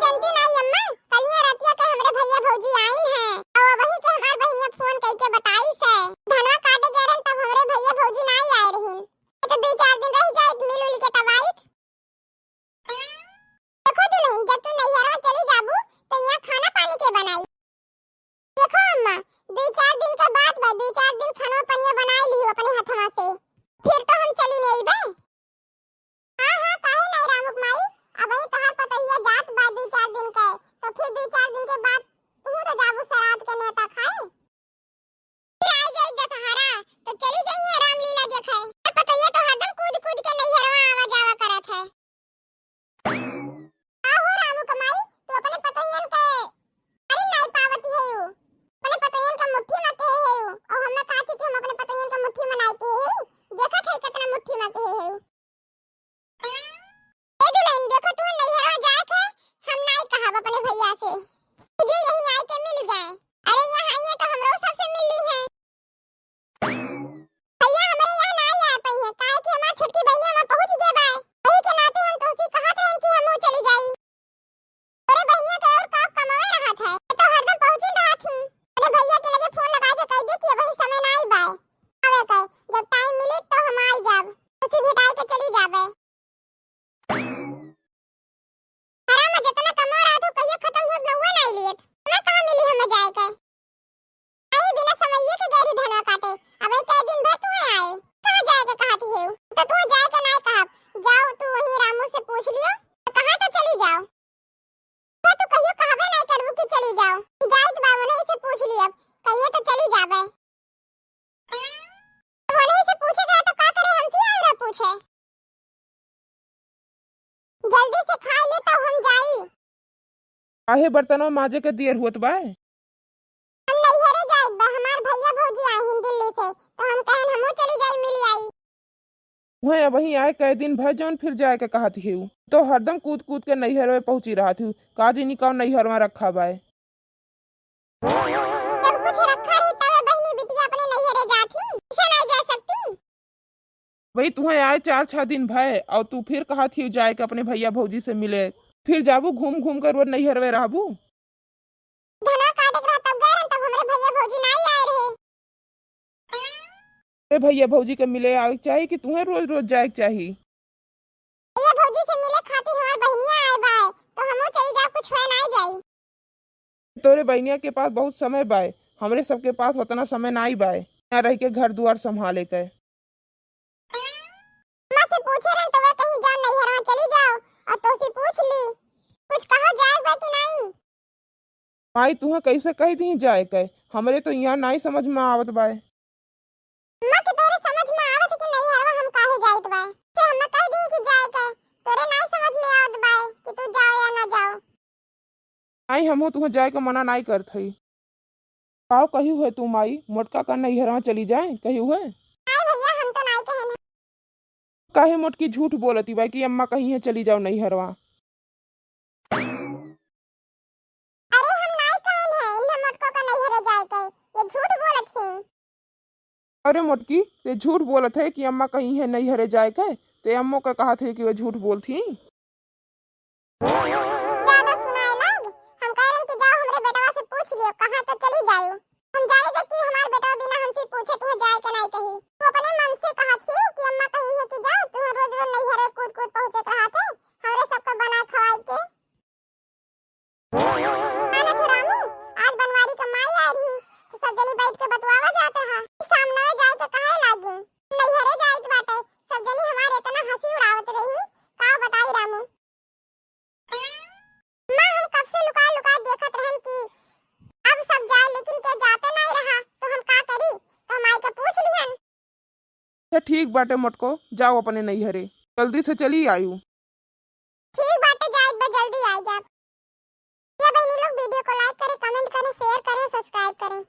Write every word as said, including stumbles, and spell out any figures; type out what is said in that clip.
जनती नाई अम्मा, कलिया रतिया के हमरे भैया भौजी आइन है, अउ अबही के हमार बहिनिया फोन कइके बताइस है। धनवा काटे गए रहन तब हमरे भैया भौजी नाई आए रहिन। तो दुई चार दिन रह जाइत, मिल उल के तब आइत। देखो दुलहिन, जब तू नैहरवा चली जाबू तो यहाँ खाना पानी के बनाई? देखो अम्मा, दुई चार दिन के बात बा, दुई चार दिन खाना पनिया बनाई लिहू अपने हथवा से, फिर तो हम चली नहीं बे। हाँ हाँ, काहे नहीं रामुक माई, अबही तोहार पतोहिया जात बा दुई चार दिन के, तो फिर दुई चार दिन के बाद तू तो जाबू सराध के नेवता खाए। फिर आई जाई दशहरा, तो चली जाई है रामलीला देखे। अरे पतोहिया तो हरदम कूद कूद के नैहरवा आवा जावा करत है। का हो रामू के माई, तू अपने पतोहियन के अरे नाई पावत है यू। अपने पतोहियन के मुट्ठी में के है यू। और हमें कहा थी कि हम अपने पतोहियन के मुट्ठी में नाई के है। देखत है कितना मुट्ठी में के है यू। ए दुलहिन, देखो तू नैहरवा जाए के, हम नाई कहब अपने भैया से। तुझे यहीं आए के मिल जाए। अरे यहाँ आई है तो हमरो सबसे मिल ली है। भैया हमरे यहाँ नाई आए पाई है, काहे कि हमार छोटकी बहिनिया वहाँ पहुँच गए बाय। वही के नाते हम तोहसे कहत रहन कि हमहू चली जाई। तोरे बहिनिया के और का कमावे रहत है, तो हरदम पहुँचिन रहत ही। अरे भैया के लगे फोन लगाए के कह दे कि अबही समय नाई बाय आवे के, जब टाइम मिली तो हम आई जाब, खुशी भेटाई के चली जाबे। हराम जितना कमा रहा था, कहियो खत्म होत नहुआ नाई लियत। ना कहाँ मिली हमें जाए के? आई बिना समइये के गैरी धनवा काटे। अब एक दिन भर तू आए। कहाँ जाए के कहती है? तो तू जाए के नाई कहब। जाओ तू वही रामू से पूछ लियो। तो कहाँ तो चली जाओ। तो तू कहियो कहबे नाई करबू कि चली जाओ। जाइत बा उन्हीं से पूछ लियब। कहिए तो चली जाबे। अब उन्हीं से पूछे गए तो का करे, हमसे आए रह पूछे। जल्दी से खाई ले तब हम जाई। काहे बर्तनवा माजे के देर होत बा? हम नैहरे जाइत बा, हमार भैया भौजी आए हैं दिल्ली से, तो हम कहन हमहू चली जाई, मिल आई। वह अबही आए कै दिन भर जौन फिर जाए के कहत हिउ, तो हरदम कूद कूद के नैहरवे पहुँची रहत हिउ। का जानी कौन नैहरवा रखा बाय। जब कुछ रखा रही तब बहिनी बिटिया अपने नैहरे जात ही, इसे नहीं जा सकती। भाई तुहें आए चार छह दिन भय और तू फिर कहत हिउ जाए के अपने भैया भौजी से मिले, फिर जाबू घूम घूम कर रोज नैहरवे रहबू। धनवा काटे के रहा तब गए रहन, तब हमरे भैया भौजी नाई आए रहे। ए भैया भौजी के मिले आवे के चाही कि तुहें रोज रोज जाए के चाही? भैया भौजी से मिले खातिर हमार बहिनिया आए बाय, तो हमहू चली जाओ, कुछ होए नाई जाई। तोरे बहिनिया के पास बहुत समय बाय, हमरे सबके पास उतना समय नाई बाय, यहाँ रह के घर दुआर संभाले के। अम्मा से पूछे रहन तो वे कहीं जाओ नैहरवा चली जाओ, और तोसे पूछ ली, कुछ कहा जाए बा कि नाई? माई तुहें कैसे कह दी जाए के, हमरे तो यहाँ नाई समझ में आवत बाय। अम्मा के तोरे समझ में आवत कि नैहरवा हम काहे जाइत बाय, से हम कह दी कि जाए के, तोरे नाई समझ में आवत बाय कि तू जाओ या ना जाओ। आई हमहू तुहें जाए के मना नाई करत हई। काव कहिउ है तू माई, मोटका का नैहरवा चली जाए कहिउ है? नाई भैया हम तो नाई कहन है। काहे मोटकी झूठ बोलती बाय कि अम्मा कही है चली जाओ नैहरवा? अरे हम नाई कहन है इन्हें मोटको का नैहरे जाए के, ये झूठ बोलत ही। अरे मोटकी, ते झूठ बोलत है कि अम्मा कही है नैहरे जाए के, ते अम्मो का कहत है कि वे झूठ बोलत ही। ज्यादा सुनाए लाग, हम कह रहे कि जाओ हमरे बेटवा से पूछ लियो, कहाँ तो चली जायो। हम जाने थे कि हमारे बेटवा बिना हमसे पूछे तुम्हें जाए के नहीं कही। तू अपने मन से कहत हियो कि अम्मा कही है कि जाओ, तुम्हें रोज रोज नैहरे कूद कूद पहुँचे के रहत है, हमरे सबके बनाए खवाए के। मानत हो रामू, आज बनवारी का माई आ रही, तो सब जनी बैठ के बतवावा जात रहा। सामने जाए के कहे लागी, नैहरे जाइत बाटे, सब जनी हमारे इतना हंसी उड़ावत रही, का बताई रामू। माँ, हम कब से लुका लुका देखत रहन कि अब सब जाए, लेकिन के जाते नहीं रहा, तो हम का करी? तो हम आई के पूछ लिहन। अच्छा ठीक बाटे मोटको, जाओ अपने नैहरे, जल्दी से चली आयु। ठीक बाटे, जाइत बा, जल्दी आई जाब। ये बहनी लोग वीडियो को like करें, comment करें, share करें, subscribe करें।